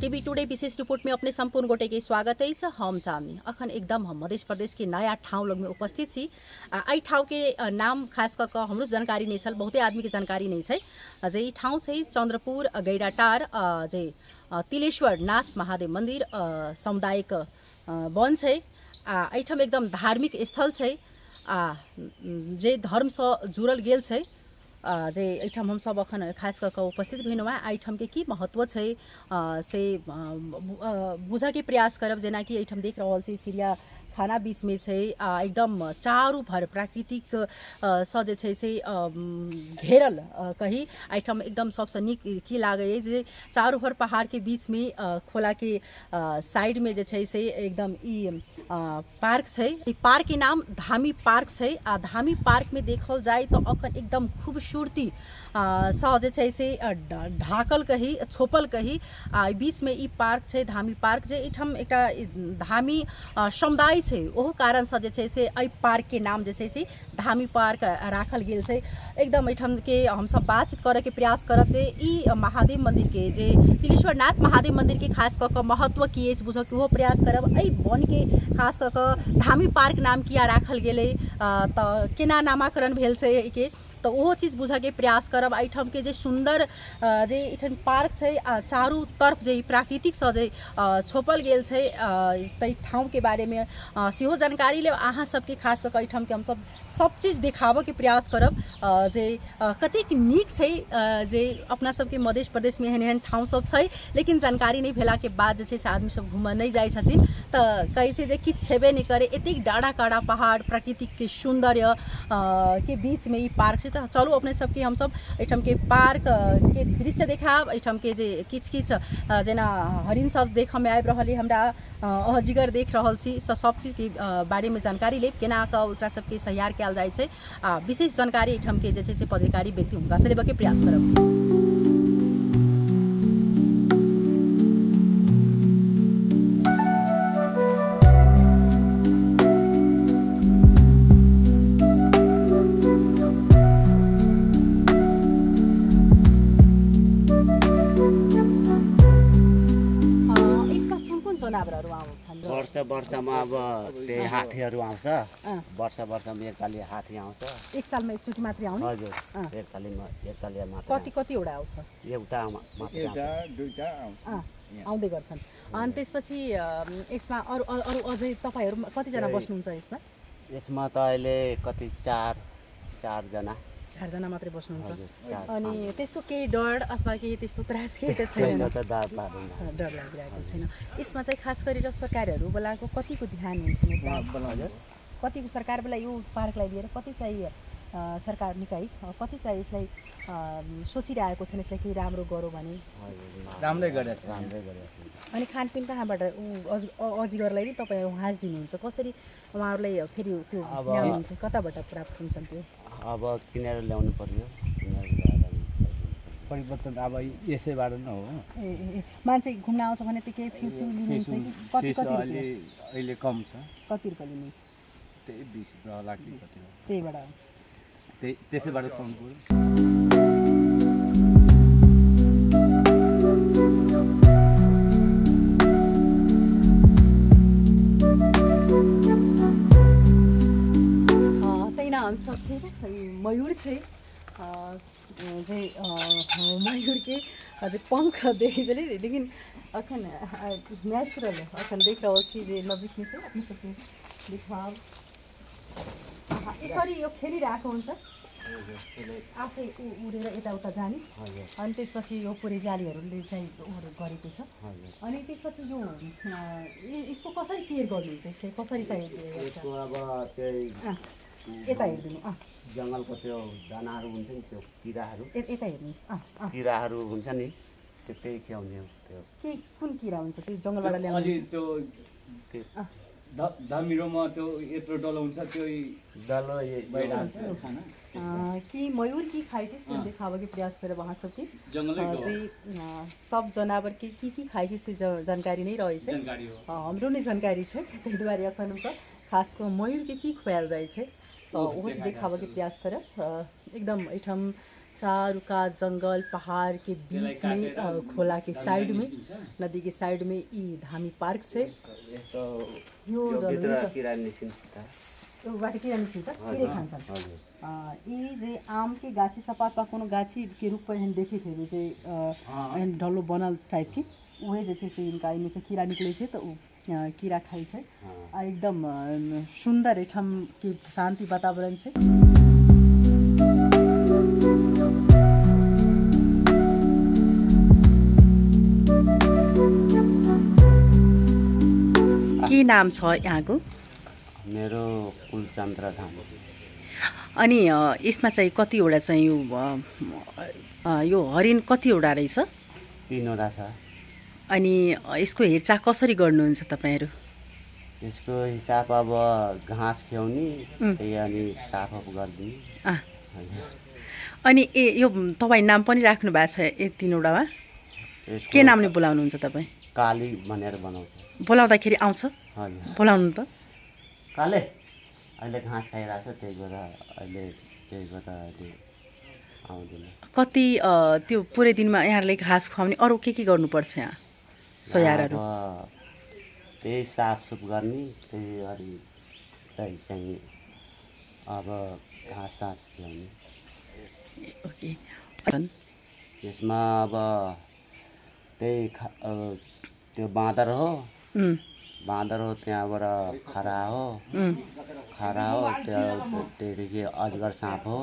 TV today विशेष report में अपने संपूर्ण गोटे के स्वागत है। हम चांदनी अखन एकदम हम मध्य प्रदेश के नया ठाव लोग में उपस्थित छी। आई ठाव के नाम खास कर हमरो जानकारी नहीं छल, बहुते आदमी के जानकारी नहीं है। जे ई ठाव से चंद्रपुर गैराटार जे तिलेश्वर नाथ महादेव मंदिर सामुदायिक वन है। एठम एकदम धार्मिक स्थल है जे धर्म से जुड़ल गेल है। जे एठम हम सब अखन खास करके उपस्थित भेलहुँ। एठम के की महत्व है से बुझे के प्रयास करब। जेना कि एठम देख रहल छी चिड़िया खाना बीच में है, एकदम चारू भर प्राकृतिक सँ जे छै से घेरल कही। एठम एकदम सबसे नीक की लागे जे चारू भर पहाड़ के बीच में खोला के साइड में जे छै से एकदम ई पार्क है। ई पार्क के नाम धामी पार्क है। धामी पार्क में देखल जाए तो अखन एकदम खूबसूरती सँ जे छै से ढाकल कही, छोपल कही। बीच में ई पार्क है धामी पार्क, जे एठम एकटा धामी समुदाय है। ओहो कारण से जे छै से एहि पार्क के नाम जे छै से धामी पार्क राखल गेल छै। एकदम एठम के हम सब बातचीत करे के प्रयास करब जे ई महादेव मंदिर के जे तिलेश्वर नाथ महादेव मंदिर के खास कर के महत्व की है बुझ के वो प्रयास करब। एहि वन के खास कर के धामी पार्क नाम किया राखल गेलै, त केना नामकरण भेल छै के, तो वो चीज बुझे के प्रयास करब। एठम के जे सुंदर जे एठन पार्क है, चारू तरफ जे प्राकृतिक से जे छोपल गेल है, तै ठाव के बारे में सेहो जानकारी लेब। अहाँ सबके खास करके एठम के हम सब चीज देखाबे के प्रयास करब जे कतेक नीक है। जे अपना सबके मध्य प्रदेश में एहन एहन ठाव सब है, लेकिन जानकारी नहीं भेला के बाद जे छै से आदमी सब घूम नहीं जाय छथिन, तो कहे छै जे किछ छेबे नहीं करे। एतेक डाढ़ा काढ़ा पहाड़ प्राकृतिक के सौंदर्य के बीच में ई पार्क। तो चलू अपने सबके हम सब एठम के पार्क के दृश्य देखाब। एठम के जे किछ जेना हरिण सब देख में आबि रहल है, हमरा अजगर देख रहल छी, सब चीज के बारे में जानकारी लेब, केना के ओकरा सबके तैयार कयल जाय छै। विशेष जानकारी एठम के जे छै से पदाधिकारी व्यक्ति हुनका से लेबे के प्रयास करब। वर्षमा अब त्यही हात्तीहरू आउँछ। वर्षमा एकताली हात्ती आउँछ। एक सालमा एकचोटि मात्रै आउने? हजुर, एकताली मात्र। कतिवटा आउँछ? एउटा मात्र, दुईटा आउँदै गर्छन्। अनि त्यसपछि यसमा अरु अझै तपाईहरु कतिजना बस्नुहुन्छ यसमा? यसमा त अहिले कति चारजना मात्रै बस्नुहुन्छ। अनि त्यस्तो केही डर अथवा केही त्यस्तो त्रास केही त छैन? डर लागिरहेको छैन। यसमा चाहिँ खास गरेर सरकारहरू बोलाको कतिको ध्यान हुन्छ? कतिको सरकारबाट यो पार्कलाई लिएर कति चाहिँ सरकार निकाय कति चाहिँ यसलाई सोचिरहेको छन् यसलाई केही राम्रो गरौँ भने? राम्रै गरेछ। अनि खानपिन कहाँबाट अजिगरलाई नि तपाईहरु हाँस दिनुहुन्छ? कसरी उहाँहरूलाई फेरि त्यो ल्याउनुहुन्छ? कताबाट प्राप्त हुन्छन् त्यो? अब किनेर ल्याउनु पर्यो। परिवर्तन अब यसैबाट नै हो। मान्छे घुम्न आउँछ भने त केही फ्युसु लिनुहुन्छ कि? कति अहिले कम छ। कति रुपैयाँ लिनुहुन्छ? त्यही 20 लाख कति हो, त्यहीबाट आउँछ। त्यसैबाट पाउनु पर्यो। मयूर है मयूर के अझै पंख देखी चले, लेकिन अखन नेचुरल अखन देख रहा छी जे नजिक में से अपने सबके दिखाव यसरी यो खेलिरहेको हुन्छ। आफै उडेर यताउता जाने। अनि त्यसपछि यो पुरै जालीहरूले चाहिँ गरेको छ। अनि त्यसपछि यो यसको कसरी केयर गर्नुहुन्छ? यसले कसरी चाहिँ अब त्यही यता हेर्दिनु जङ्गलको त्यो दानाहरू हुन्छ नि, त्यो किराहरू यता हेर्नुहोस्। किराहरू हुन्छ नि, त्यही ख्याउने हो। त्यो के कुन किरा हुन्छ त्यो जङ्गलबाट ल्याउने? अलि त्यो दामिरोमा त्यो यत्रो डलो हुन्छ, त्यो डलो खाना कि मयूर की खाए थे दिखावे के प्रयास करे वहाँ सबके जंगल सब जनावर के की खाए से जानकारी नहीं रहे छे। हमरो नहीं जानकारी छे, तै दुआरे अखन हम खास को मयूर के की खुआल जाय छे तो वो दिखावे के प्रयास करे। एकदम एठम चारों का जंगल पहाड़ के बीच में खोला के साइड में नदी के साइड में ई धामी पार्क से यस्तो यो यो डल्लो भित्र त किरा निस्किन्छ त यो बाटो के निस्किन्छ किरे खान्छन् यी चाहिँ आम के गाछी सपाटमा कोनो गाछी के रूप में देखे थे चाहिँ डल्लो बनल टाइप की वही जे चाहिँ इनका इनमें से कीड़ा निकले छे तो कीड़ा खाई छे एकदम सुंदर एठम की शांति वातावरण से के नाम छ यहाँको मेरो कुलचन्द्र धाम अनि यसमा चाहिँ कतिवटा चाहिँ यो हरिण कतिवटा रहेछ 3वटा छ अनि यसको हेरचाह कसरी गर्नुहुन्छ तपाईहरु यसको हिसाब अब घाँस ख्याउने त्यही अनि साफअप गरिदिने अनि यो तपाई नाम पनि राख्नु भएको छ यो 3वटामा के नामले बोलाउनुहुन्छ तपाई काली भनेर बनाउँछ बोलाउँदाखेरि आउँछ हजुर बोलाउनु त काले अहिले घाँस खाइरहेको छ त्यही भएर अहिले आउँदैन कति त्यो पुरै दिनमा यहाँहरुले घाँस खुवाउने अरु के गर्नुपर्छ यहाँ सयारहरु त्यही साफसुफ गर्ने त्यही अनि चाहिँ अब घाँस सास ल्याउने ओके यसमा अब त्यही त्यो बाँदर हो त्यहाँबाट खरा हो त्यहाँदेखि अजगर साँप हो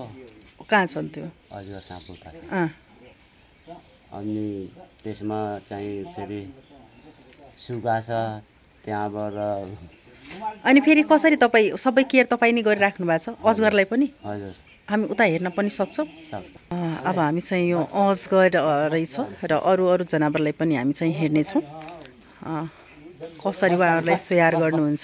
कहाँ छन् त्यो अजगर साँप उता अनि त्यसमा चाहिँ फेरि सुगा छ त्यहाँबाट अनि फेरि कसरी तपाई सबै केयर तपाई नै गरिराख्नु भएको छ अजगरलाई पनि हजुर हामी उता हेर्न पनि सक्छौं अब हामी चाहिँ यो अजगर रहेछ र अरु जनावरलाई पनि हामी चाहिँ हेर्ने छौं कसरी उहाँहरुलाई स्याहार गर्नुहुन्छ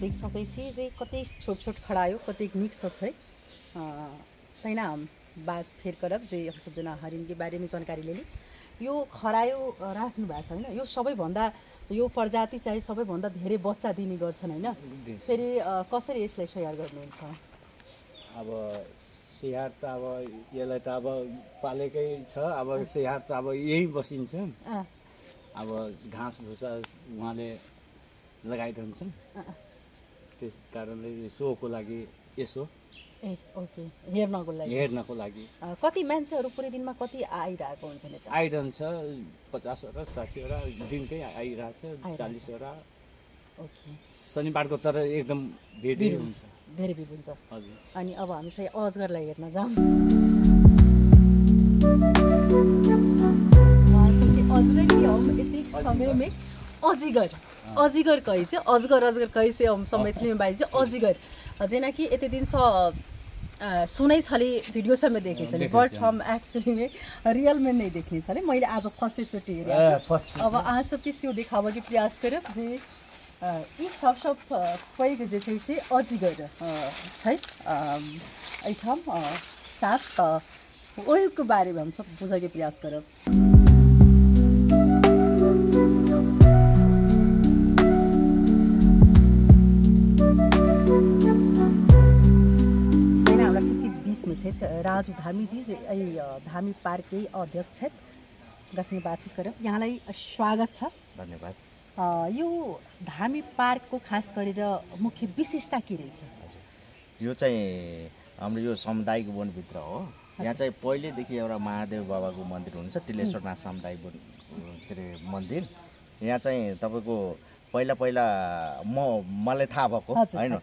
देख सकै छी जे कतै छोट खडायो कतै मिक्स छ तैना हम बात फेर करब जे हम सब जना हरिण के बारे में जानकारी लेली यो खरायो राख्नु भएको छ हैन यो सबै भन्दा यो प्रजाति चाहिँ सबै भन्दा धेरै बच्चा दिने गर्छन् हैन फेरि कसरी यसलाई स्याहार गर्नुहुन्छ अब स्याहार त अब यसलाई त अब पालेकै छ अब स्याहार त अब यही बसिन्छ अब घाँस भुसा उहाँले लगाइदिन्छन् त्यस कारणले सोको लागि यसो ए ओके हेर्नको लागि कति मान्छेहरु पुरै दिनमा कति आइरहेको हुन्छन् यता आइरहन्छ 50 वटा 60 वटा दिनकै आइरहेछ 40 वटा ओके शनिबारको तर एकदम धेरै हुन्छ धेरै भिड हुन्छ हजुर अनि अब हामी चाहिँ अजगरलाई हेर्न जाऊँ अजगर की हम इतने समय में अजगर कैसे अजगर कैसे हम सब मैथिली में बाइज अजगर जेना कि यति दिन सुनै छले भिडियो सब में देखे छले बट हम एक्चुअली में रियल में नहीं देखने छले मैले आज फर्स्ट चोटी हेरे अब आज सब किसी दिखावा के प्रयास करब जे यी सब पैग जे छै से अजगर छै एठम साथ ओइको बारे में हम सब बुझे के प्रयास करब राजु धामी जी धामी पार्क के अध्यक्ष हैं गसने बातचीत करब यहाँलाई स्वागत छ धन्यवाद यो धामी पार्क को खास गरेर मुख्य विशेषता के रहेछ यो चाहिँ हाम्रो यो सामुदायिक वन भित्र हो यहाँ चाहिँ पहिलेदेखि एउटा महादेव बाबाको मन्दिर हुन्छ तिलेश्वरनाथ सामुदायिक वन के रे मन्दिर यहाँ चाहिँ तपाईको पहिला मलाई थाहा भएको हैन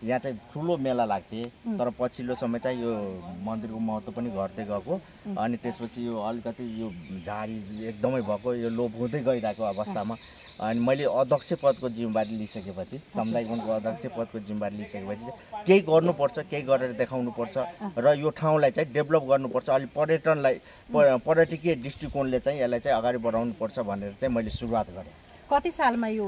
यहाँ चाहिँ ठुलो मेला लाग्थे तर पछिल्लो समय चाहिँ यो मन्दिरको महत्त्व पनि घट्दै गएको अनि त्यसपछि यो अलिकति यो झारी एकदमै भएको यो लोप हुँदै गइरहेको अवस्थामा अनि मैले अध्यक्ष पदको जिम्मेवारी लिइसकेपछि सामुदायिक वनको अध्यक्ष पदको जिम्मेवारी लिइसकेपछि केही गर्नुपर्छ केही गरेर देखाउनुपर्छ र यो ठाउँलाई चाहिँ डेभलप गर्नुपर्छ अलि पर्यटनलाई पर्यटकीय दृष्टिकोणले चाहिँ यसलाई चाहिँ अगाडि बढाउनुपर्छ भनेर चाहिँ मैले सुरुवात गरेँ कति सालमा यो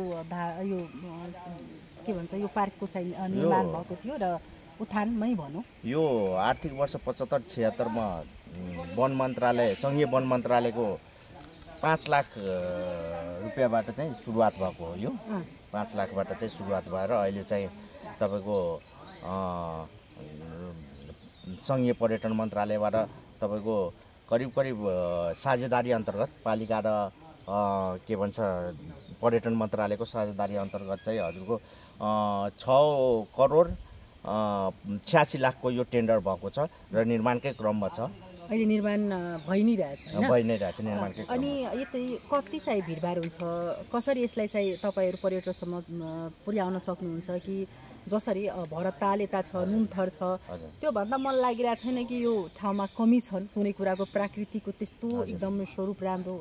के भन्छ यो पार्कको चाहिँ निर्माण भएको थियो र उत्थानमै भनौँ यो आर्थिक वर्ष 75-76 मा वन मन्त्रालय संघीय वन मन्त्रालयको 5 लाख रुपियाँबाट चाहिँ सुरुवात भएको हो यो 5 लाखबाट चाहिँ सुरुवात भएर अहिले चाहिँ तपाईँको सङ्घीय पर्यटन मन्त्रालयबाट तपाईँको करिब साझेदारी अन्तर्गत पालिका र के भन्छ पर्यटन मन्त्रालयको साझेदारी अन्तर्गत चाहिँ हजुरको 6 करोड 86 लाखको यो टेन्डर भएको छ र निर्माणकै क्रममा छ। अहिले निर्माण भइ नै रहेछ निर्माणकै क्रममा। अनि यतै कति चाहिँ भिडभाड हुन्छ, कसरी यसलाई चाहिँ तपाईँहरू पर्यटकसम्म पुर्याउन सक्नुहुन्छ कि जसरी भरताल यता छ, नुनथर छ, त्यो भन्दा मन लागिरहेको छैन कि यो ठाउँमा कमी छन् कुनै कुराको, प्राकृतिकको त्यस्तो एकदमै स्वरूप राम्रो,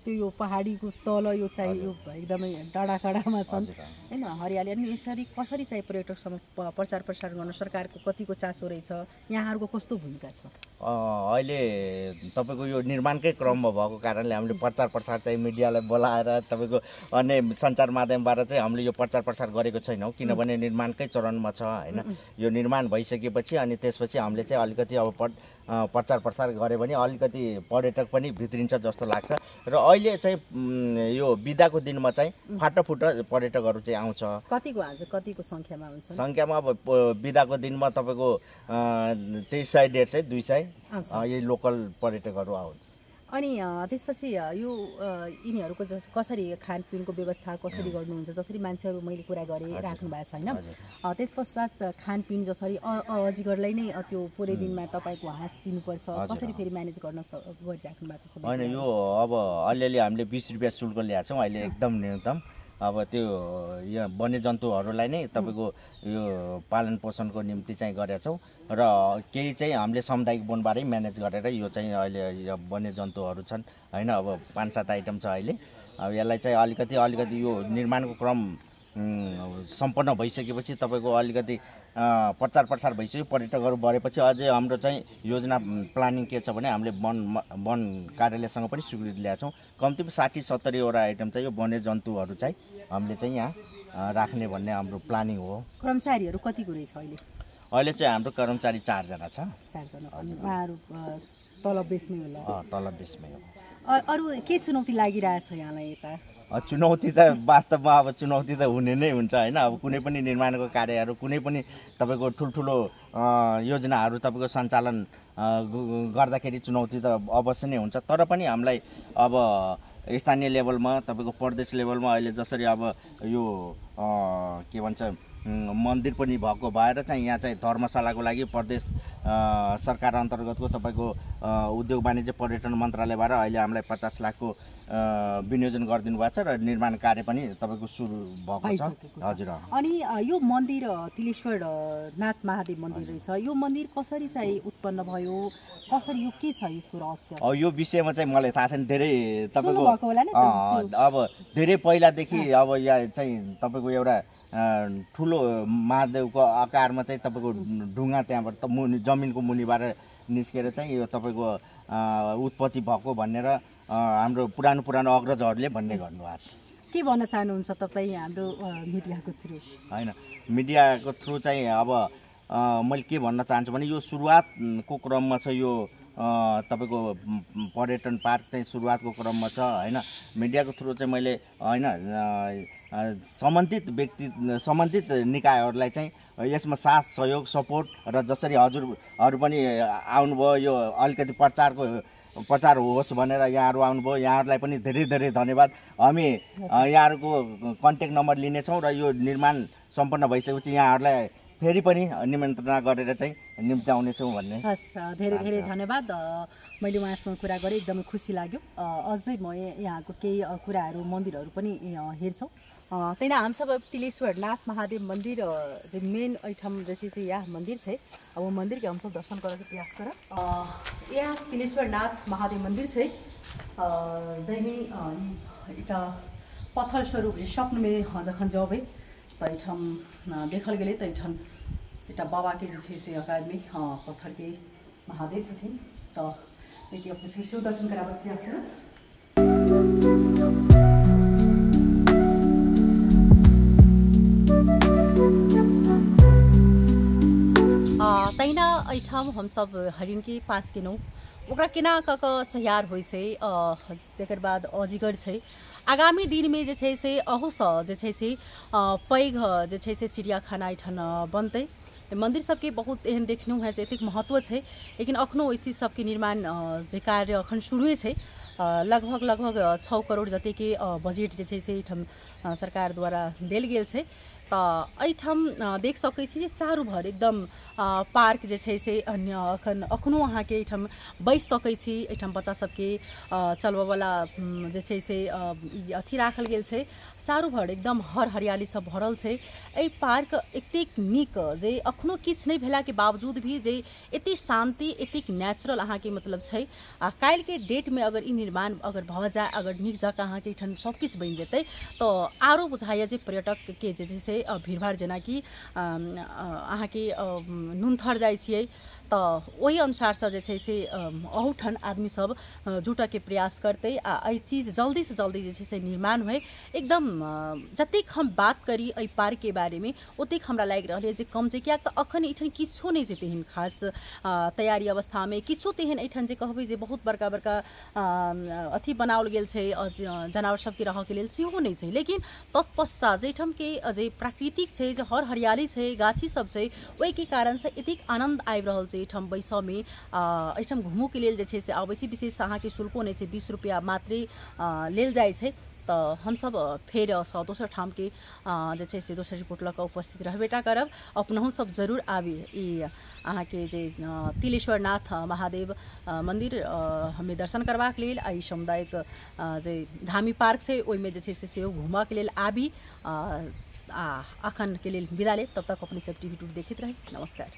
त्यो यो पहाडीको तल यो चाहिँ यो एकदमै डाँडाकाँडामा छन् होइन, हरियाली। अनि यसरी कसरी चाहिँ पर्यटकसम्म प्रचार प्रसार गर्न सरकारको कतिको चासो रहेछ, यहाँहरूको कस्तो भूमिका छ? अहिले तपाईँको यो निर्माणकै क्रममा भएको कारणले हामीले प्रचार प्रसार चाहिँ मिडियालाई बोलाएर तपाईँको अन्य सञ्चार माध्यमबाट चाहिँ हामीले यो प्रचार प्रसार गरेको छैनौँ, किनभने निर्माणकै चरणमा छ होइन। यो निर्माण भइसकेपछि अनि त्यसपछि हामीले चाहिँ अलिकति अब प्रचार प्रसार गऱ्यो भने अलिकति पर्यटक पनि भित्रिन्छ जस्तो लाग्छ। र अहिले चाहिँ यो बिदाको दिनमा चाहिँ फाटाफुटा पर्यटकहरू चाहिँ आउँछ। कतिको आज कतिको सङ्ख्यामा हुन्छ? सङ्ख्यामा अब बिदाको दिनमा तपाईँको 2300 150 200 यही लोकल पर्यटकहरू आउँछ। अनि त्यसपछि यो यिनीहरूको कसरी खानपिनको व्यवस्था कसरी गर्नुहुन्छ? जसरी मान्छेहरू मैले कुरा गरेँ राख्नु भएको छ होइन, त्यस पश्चात खानपिन जसरी अजिगरलाई नै त्यो पुरै दिनमा तपाईँको हाँस दिनुपर्छ, कसरी फेरि म्यानेज गर्न गरिराख्नु भएको छ? होइन, यो अब अलिअलि हामीले 20 रुपियाँ शुल्क ल्याएको छौँ अहिले एकदम न्यूनतम। अब त्यो यहाँ वन्यजन्तुहरूलाई नै तपाईँको यो पालन पोषणको निम्ति चाहिँ गरेका छौँ र केही चाहिँ हामीले सामुदायिक वनबाटै म्यानेज गरेर यो चाहिँ अहिले वन्यजन्तुहरू छन् होइन। अब 5-7 आइटम छ अहिले। अब यसलाई चाहिँ अलिकति यो निर्माणको क्रम सम्पन्न भइसकेपछि तपाईँको अलिकति प्रचार प्रसार भइसक्यो, पर्यटकहरू बढेपछि अझै हाम्रो चाहिँ योजना प्लानिङ के छ भने हामीले वन कार्यालयसँग पनि स्वीकृति ल्याएको छौँ। कम्तीमा 60-70 वटा आइटम चाहिँ यो वन्यजन्तुहरू चाहिँ हामीले चाहिँ यहाँ राख्ने भन्ने हाम्रो प्लानिङ हो। कर्मचारीहरू कतिको रहेछ अहिले? अहिले चाहिँ हाम्रो कर्मचारी 4 जना छ। 4 जना छन्। उहाँहरू तलब बेसमै होला? तलब बेसमै हो। अरू के चुनौती लागिरहेछ यहाँलाई यता? चुनौती त वास्तवमा अब चुनौती त हुने नै हुन्छ होइन। अब कुनै पनि निर्माणको कार्यहरू, कुनै पनि तपाईँको ठुल्ठुलो योजनाहरू तपाईँको सञ्चालन गर्दाखेरि चुनौती त अवश्य नै हुन्छ। तर पनि हामीलाई अब स्थानीय लेभलमा तपाईँको प्रदेश लेभलमा अहिले जसरी अब यो के भन्छ मन्दिर पनि भएको भएर चाहिँ यहाँ चाहिँ धर्मशालाको लागि प्रदेश सरकार अन्तर्गतको तपाईँको उद्योग वाणिज्य पर्यटन मन्त्रालयबाट अहिले हामीलाई 50 लाखको विनियोजन गरिदिनु भएको छ र निर्माण कार्य पनि तपाईँको सुरु भएको छ। हजुर। अनि यो मन्दिर तिलेश्वर नाथ महादेव मन्दिर रहेछ, यो मन्दिर कसरी चाहिँ उत्पन्न भयो, कसरी यो के छ यसको रहस्य? यो विषयमा चाहिँ मलाई थाहा छैन, धेरै तपाईँको अब धेरै पहिलादेखि अब यहाँ चाहिँ तपाईँको एउटा ठुलो महादेवको आकारमा चाहिँ तपाईँको ढुङ्गा त्यहाँबाट जमिनको मुनिबाट निस्केर चाहिँ यो तपाईँको उत्पत्ति भएको भनेर हाम्रो पुरानो अग्रजहरूले भन्ने गर्नुभएको छ। के भन्न चाहनुहुन्छ तपाईँ हाम्रो मिडियाको थ्रु? होइन, मिडियाको थ्रु चाहिँ अब मैले के भन्न चाहन्छु भने यो सुरुवातको क्रममा छ, यो तपाईँको पर्यटन पार्क चाहिँ सुरुवातको क्रममा छ होइन। मिडियाको थ्रु चाहिँ मैले होइन सम्बन्धित निकायहरूलाई चाहिँ यसमा साथ सहयोग सपोर्ट र जसरी हजुरहरू पनि आउनुभयो, यो अलिकति प्रचार होस् भनेर यहाँहरू आउनुभयो, यहाँहरूलाई पनि धेरै धन्यवाद। हामी यहाँहरूको कन्ट्याक्ट नम्बर लिनेछौँ र यो निर्माण सम्पन्न भइसकेपछि यहाँहरूलाई फेरि पनि निमन्त्रणा गरेर चाहिँ निम्ति आउनेछौँ भन्ने। हस्, धेरै धन्यवाद। मैले उहाँसँग कुरा गरेँ, एकदमै खुसी लाग्यो। अझै म यहाँको केही कुराहरू मन्दिरहरू पनि हेर्छौँ। त्यही हम सब तिलेश्वर नाथ महादेव मंदिर जो मेन ऐठम जैसे से यह मंदिर है, अब वो मंदिर के हम सब दर्शन करने के प्रयास कर। यह तिलेश्वर नाथ महादेव मंदिर है, जैसे इटा पत्थर स्वरूप स्वप्न में जखन जब है तो ऐठम देखल गए तो ऐठम इटा बाबा के जैसे से अकादमी पत्थर के महादेव थे, तो ये अपने शिव दर्शन कराने के प्रयास कर। तैना ऐठम हम सब हरिण के पास के नौ ओकरा केना क क सहियार होइ छै तकर बाद अजिगर छै आगामी दिन में जे छै से अहू सँ जे छै से पैघ जे छै से चिड़ियाखाना एठन बनतै मंदिर सबके बहुत एहन देखलहुँ है एतेक महत्व छै लेकिन अखनो इसी सबके निर्माण जे कार्य अखन शुरुए छै लगभग 6 करोड़ जते के बजेट जे छै से एठम सरकार द्वारा देल गेल छै एठम देख सकै छी जे चारू भर एकदम पार्क जे छै से अखनो अहाँके एठम बैस सकै छी एठम बच्चा सबके चलबऽ वाला जे छै से अथी राखल गेल छै चारू भर एकदम हर हरियाली सब भरल छै एहि पार्क एतेक नीक जे अखनो किछु नहीं भेला के बावजूद भी जे एते शांति एतेक नेचुरल अहाँके मतलब छै काल्हि के डेट में अगर ई निर्माण अगर भ जाए अगर नीक जकाँ अहाँके एठन सब किछु बनि जेतै तो आरो बुझाइए जे पर्यटक के जे छै से भीड़भाड़ जेनाकि अहाँके नुनथर जाइ छियै तो वही अनुसार से जे छै से अहूठन आदमी सब जुटऽ के प्रयास करते एहि चीज जल्दी से जल्दी जे छै से निर्माण होय एकदम जतेक हम बात करी एहि पार्क के बारे में ओतेक हमरा लागि रहल है जे कम छै किया अखन एठन किछो नहीं छै तेहन खास तैयारी अवस्था में किछो तेहन एठन जे कहबै जे बहुत बड़का बड़का अथी बनाओल गेल छै जानवर सबके रहऽ के लेल सेहो नहीं छै लेकिन तत्पश्चात जेठम के जे प्राकृतिक छै जे हर हरियाली छै गाछी सब छै ओहि के कारण से एतेक आनंद आबि रहल छै एठम बैसऽ में एठम घूमो के लेल जे छै से आबै छी विशेष अहाँके शुल्को नहीं छै 20 रुपया मात्रे लेल जाइ छै तो हम सब फेर दोसर ठाम के जे छै से दोसर रिपोर्ट लऽ कऽ उपस्थित रहबेटा करब अपनहु सब जरूर आबी ई अहाँके जे तिलेश्वरनाथ महादेव मंदिर हमें दर्शन करबाक लेल आ सामुदायिक जे धामी पार्क छै ओहिमे जे छै से सेहो घूमऽ के लेल आबी अखन के लेल विदा ले तब तक अपनी सब टीवी टूर देखैत रही नमस्कार।